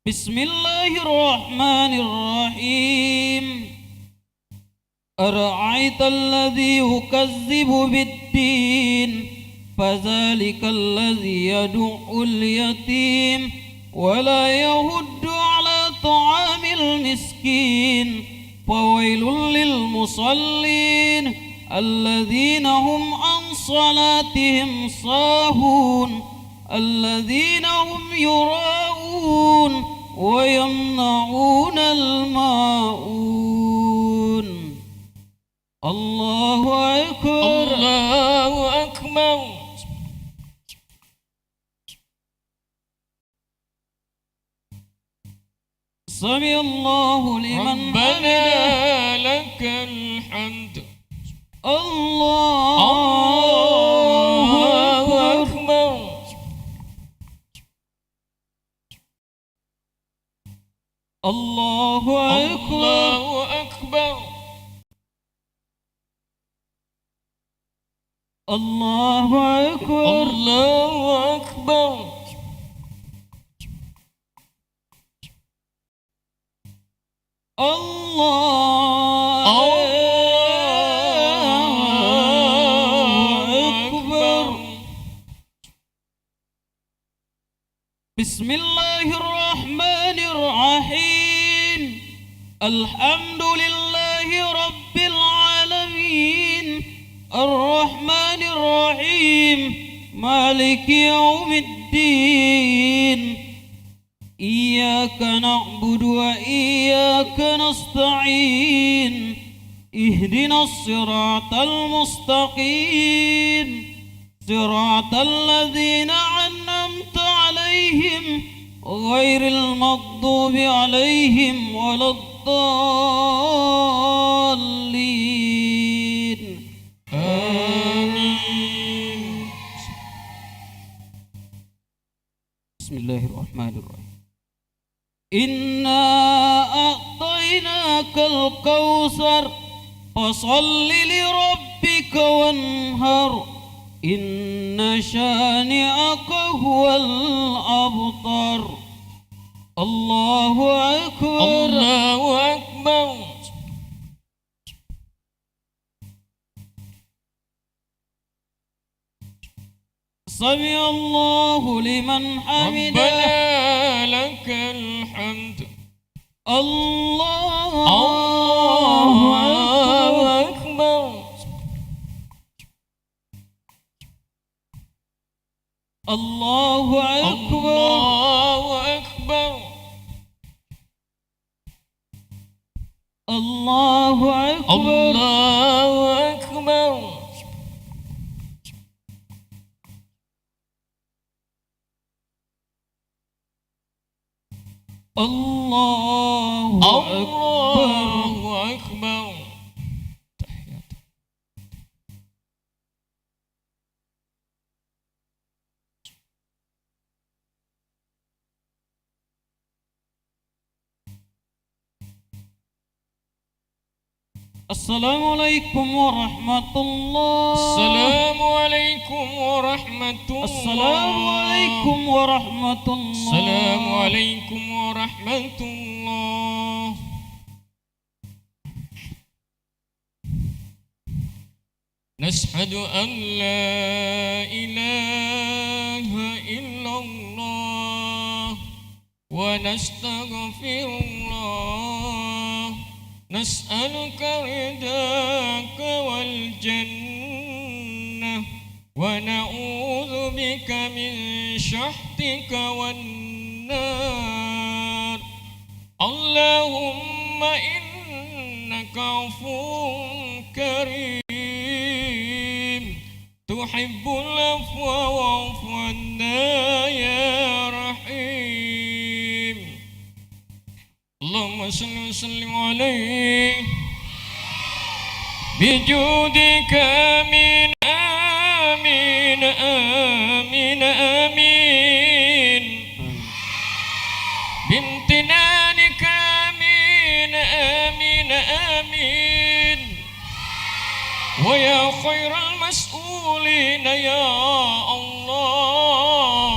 بسم الله الرحمن الرحيم. أرأيت الذي يكذب بالدين فذلك الذي يدع اليتيم ولا يحض على طعام المسكين فويل للمصلين الذين هم عن صلاتهم ساهون الذين هم يراءون ويمنعون الماعون. الله أكبر. الله أكبر. سمع الله لمن ربنا حمده. لك الحمد. الله الله أكبر. أكبر. الله أكبر. الله أكبر. الله أكبر. الله الله أكبر. أكبر. بسم الله الرحمن الرحيم. الحمد لله رب العالمين. الرحمن الرحيم. مالك يوم الدين. إياك نعبد وإياك نستعين. اهدنا الصراط المستقيم. صراط الذين أنعمت عليهم غير المغضوب عليهم ولا الضالين. آمين. بسم الله الرحمن الرحيم. إنا أعطيناك الكوثر فصل لربك وانحر إن شانئك هو الأبتر. الله أكبر. الله أكبر. سمع الله لمن حمده. ربنا لك الحمد. الله الله أكبر. الله أكبر. الله أكبر. الله أكبر. الله أكبر. الله أكبر. الله أكبر. السلام عليكم ورحمة الله. السلام عليكم ورحمة الله. السلام عليكم ورحمة الله. السلام عليكم ورحمة الله. نشهد أن لا إله إلا الله ونستغفر الله. نسألك رضاك والجنة ونعوذ بك من سخطك والنار. اللهم إنك عفو كريم تحب العفو فاعف عنا يا رحيم. اللهم صل وسلم عليه بجودك. آمين، آمين، آمين، آمين. بامتنانك. آمين، آمين، آمين. ويا خير المسؤولين يا الله.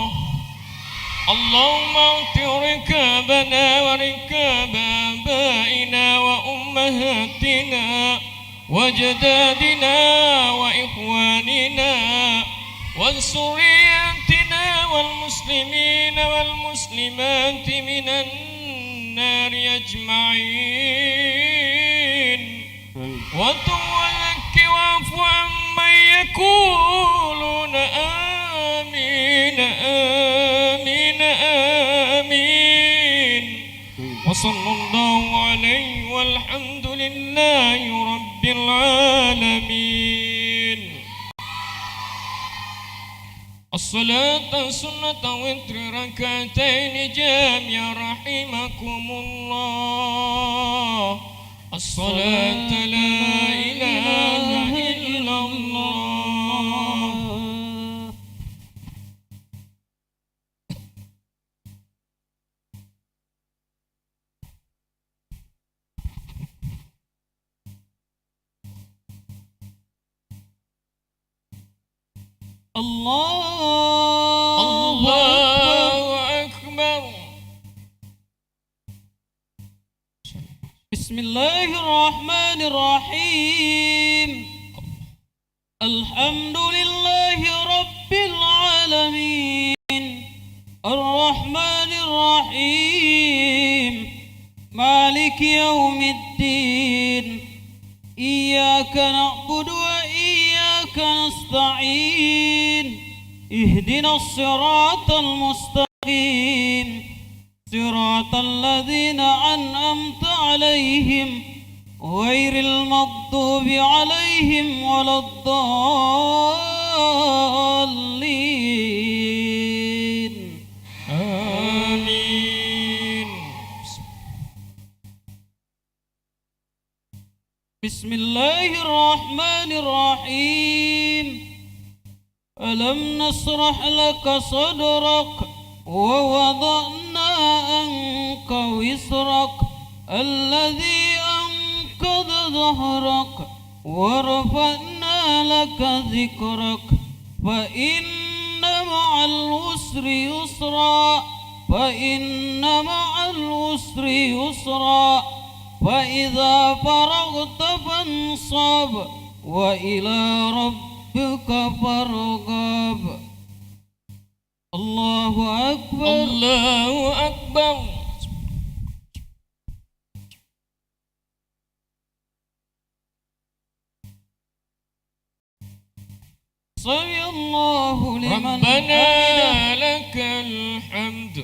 اللهم اعتق رقابنا ورقاب آبائنا وأمهاتنا وأجدادنا وإخواننا وذرياتنا والمسلمين والمسلمات من النار أجمعين. وتب وزكي واعف عمن يقولون آمين، آمين، آمين. وصلى الله عليه والحمد لله رب العالمين. الصلاة سنة وتر ركعتين جامع رحمكم الله. الصلاة لا إله إلا الله. الله الله أكبر. أكبر. بسم الله الرحمن الرحيم. الحمد لله رب العالمين. الرحمن الرحيم. مالك يوم الدين. إياك نعبد وإياك نستعين. اهدنا الصراط المستقيم. صراط الذين أنعمت عليهم غير المغضوب عليهم ولا الضالين. آمين. بسم الله الرحمن الرحيم. ألم نشرح لك صدرك ووضعنا عنك وزرك الذي أنقض ظهرك ورفعنا لك ذكرك فإن مع العسر يسرا فإن مع العسر يسرا فإذا فرغت فانصب وإلى ربك فارغب. الله أكبر. الله أكبر. سمع الله لمن ربنا حمده. لك الحمد.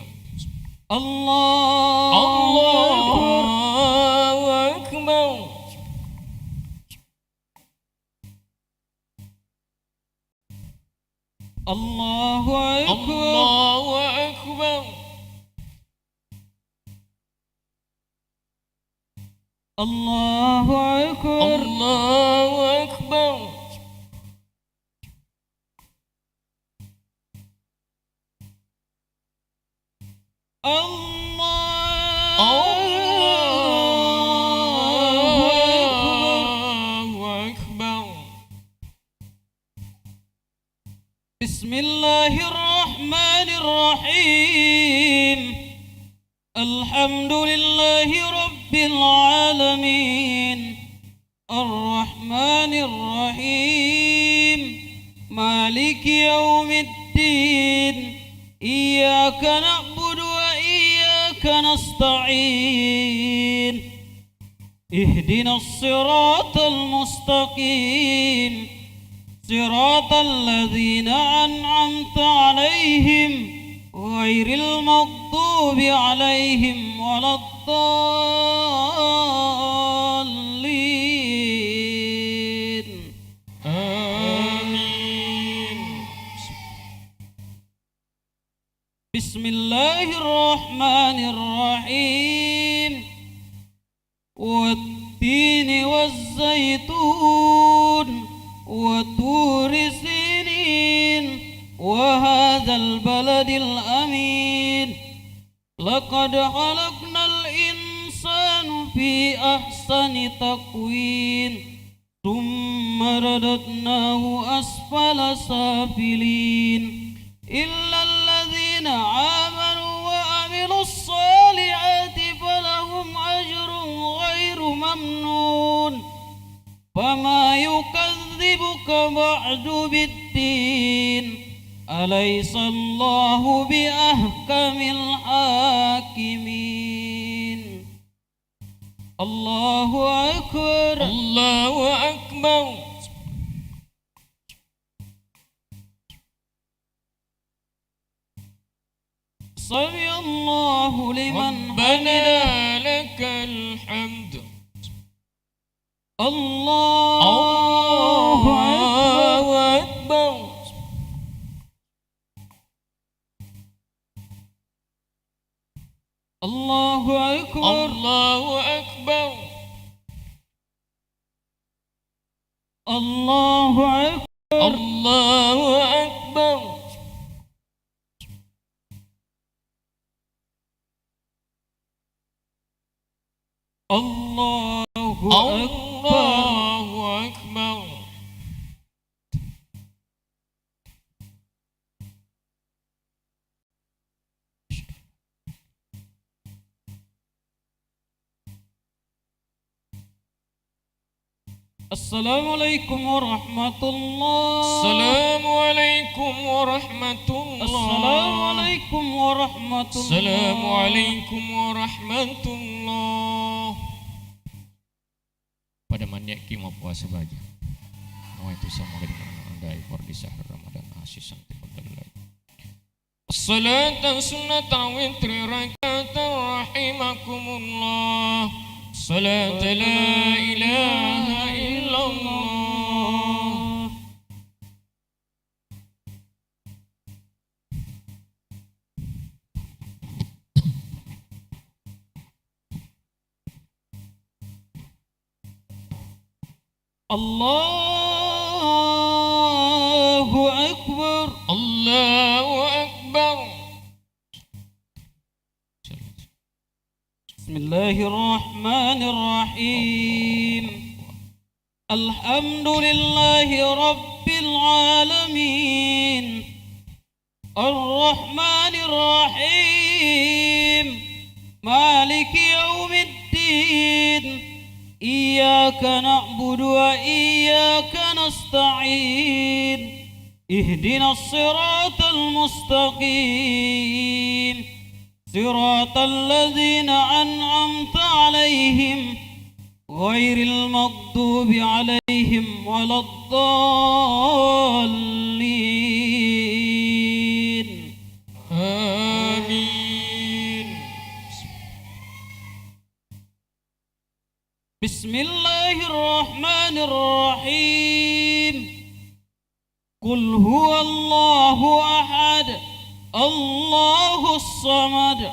الله أكبر. الله أكبر. الله أكبر. الله أكبر. الله أكبر. الله أكبر. الله الله أكبر. بسم الله الرحمن الرحيم. الحمد لله رب العالمين. الرحمن الرحيم. مالك يوم الدين. إياك نعبد وإياك نستعين. اهدنا الصراط المستقيم. صراط الذين أنعمت عليهم غير المغضوب عليهم ولا الضالين. آمين. بسم الله الرحمن الرحيم. والتين والزيتون وطور سينين وهذا البلد الأمين. لقد خلقنا الإنسان في أحسن تقويم. ثم رددناه أسفل سافلين. إلا الذين آمنوا وعملوا الصالحات فلهم أجر غير ممنون. فما يكذبك بعد بالدين. أليس الله بأحكم الحاكمين. الله أكبر. الله أكبر. سمع الله لمن ربنا حمده. لك الحمد. الله أكبر. الله أكبر. الله أكبر. الله أكبر. الله أكبر. الله أكبر. الله أكبر. الله أكبر. السلام عليكم ورحمة الله. السلام عليكم ورحمة الله. السلام عليكم ورحمة الله. السلام عليكم ورحمة الله. Pada manekki mappuasa baja. Nawaitu sama dengan anda ikhwar di sahar Ramadan asis santai. الصلاة سنة الوتر ركعة رحمكم الله. صلاة لا إله إلا الله. الله أكبر. الله أكبر. بسم الله الرحمن الرحيم. الحمد لله رب العالمين. الرحمن الرحيم. مالك يوم الدين. إياك نعبد وإياك نستعين. اهدنا الصراط المستقيم. صراط الذين أنعمت عليهم غير المغضوب عليهم ولا الضالين. آمين. بسم الله الرحمن الرحيم. قل هو الله أحد، الله الصمد،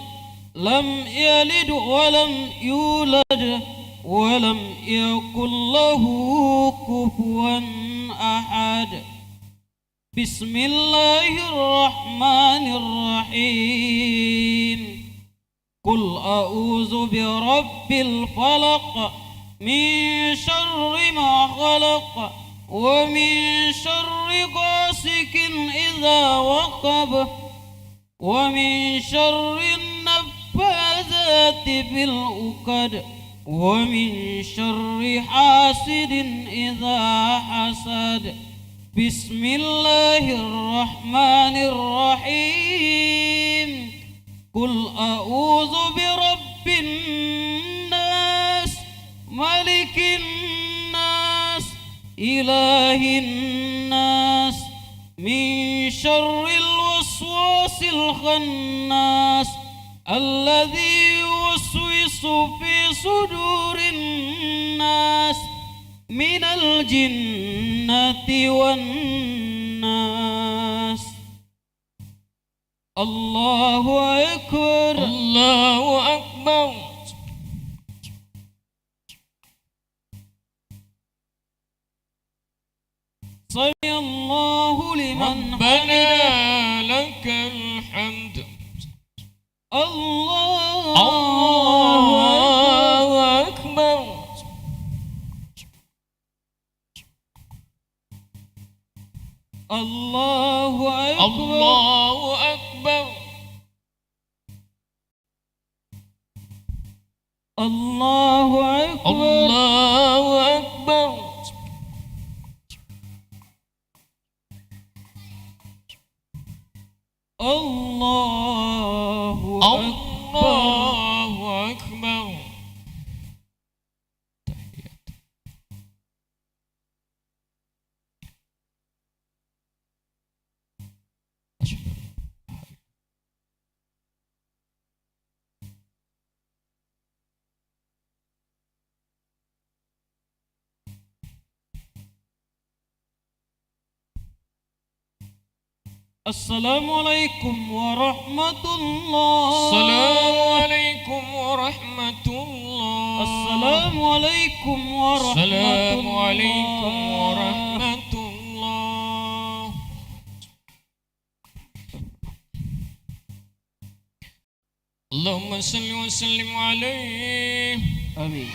لم يلد ولم يولد، ولم يكن له كفوا أحد. بسم الله الرحمن الرحيم. قل أعوذ برب الفلق، من شر ما خلق، ومن شر غاسق إذا وقب، ومن شر النفاثات في العقد، ومن شر حاسد إذا حسد. بسم الله الرحمن الرحيم. قل أعوذ برب الناس، ملك الناس، إله الناس، من شر الوسواس الخناس، الذي يوسوس في صدور الناس، من الجنة والناس. الله أكبر. الله أكبر. سمع الله لمن حمده. ربنا لك الحمد. الله الله أكبر. الله أكبر. الله أكبر. الله أكبر. الله أكبر. الله أكبر. الله أكبر. السلام عليكم ورحمة الله. السلام عليكم ورحمة الله. السلام عليكم ورحمة السلام عليكم الله. ورحمة الله. اللهم صل وسلم عليه. آمين.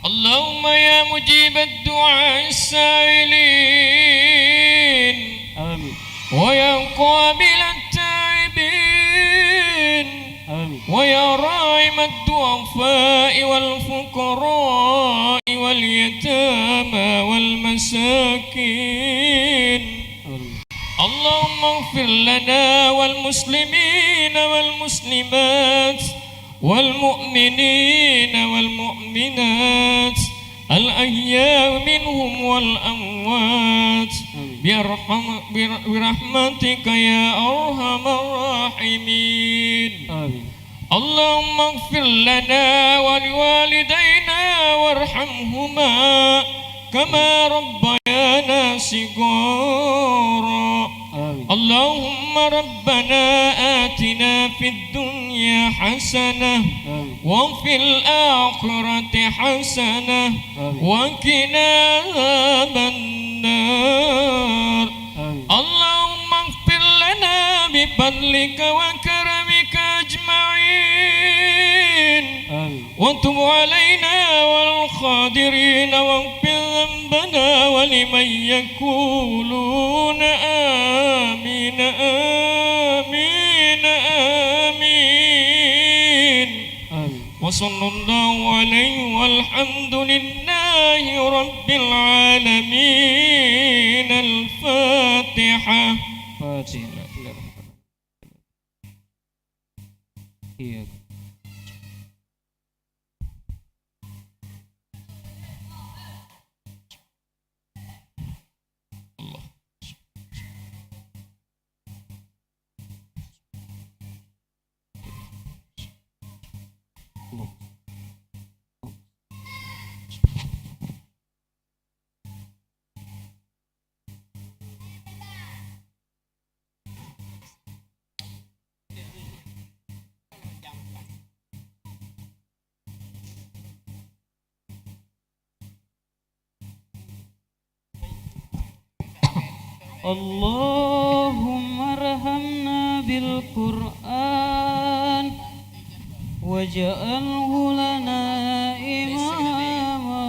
اللهم يا مجيب الدعاء السائلين. آمين. ويا قابل التائبين. آمين. ويا راحم الضعفاء والفقراء واليتامى والمساكين. آمين. اللهم اغفر لنا والمسلمين والمسلمات والمؤمنين والمؤمنات الأحياء منهم والأموات آمين. برحم-، بر-، برحمتك يا أرحم الراحمين. آمين. اللهم اغفر لنا ولوالدينا وارحمهما كما ربيانا صغارا. آمين. اللهم ربنا آتنا في الدنيا حسنة آمين. وفي الآخرة حسنة آمين. وقنا عذاب النار. آمين. اللهم اغفر لنا بفضلك وكرمك أجمعين. آمين. وتب علينا والحاضرين واغفر ذنبنا ولمن يقولون آمين، آمين، آمين. آمين. وصلى الله عليه والحمد لله رب العالمين. الفاتحة. فاتحة. إياك. الله. الله. اللهم ارحمنا بالقرآن واجعله لنا إماما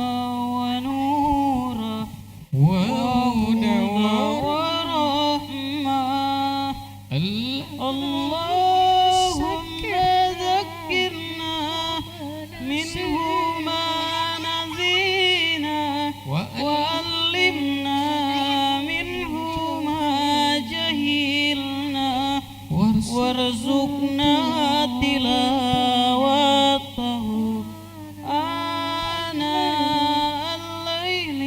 ونورا اللهم ذكرنا منه ما نسينا وعلمنا منه ما جهلنا وارزقنا تلاوته آناء الليل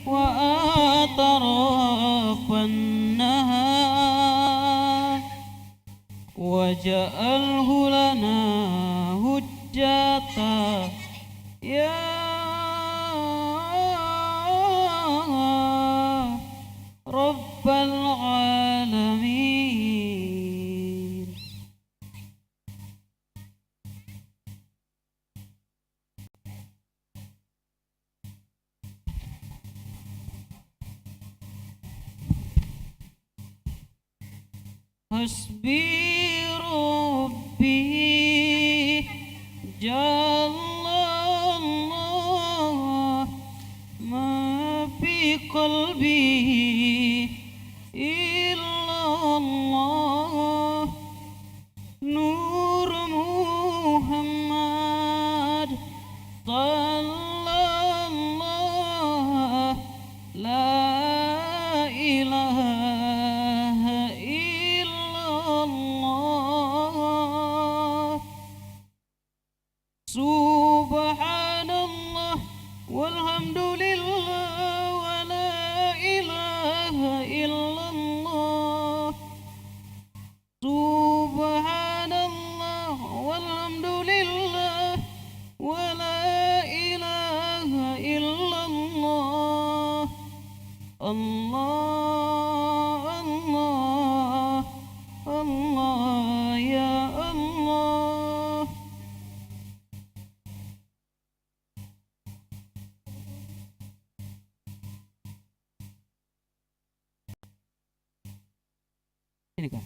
وأطراف النهار واجعله لنا حجة يا رب العالمين. حسبي ربي جل الله، ما في قلبي إلا الله. نور محمد صلى الله، لا إله إلا الله. سبحان الله والحمد لله ولا إله إلا الله. سبحان الله والحمد لله ولا إله إلا الله. الله، الله، الله يا الله. Ini, Kak.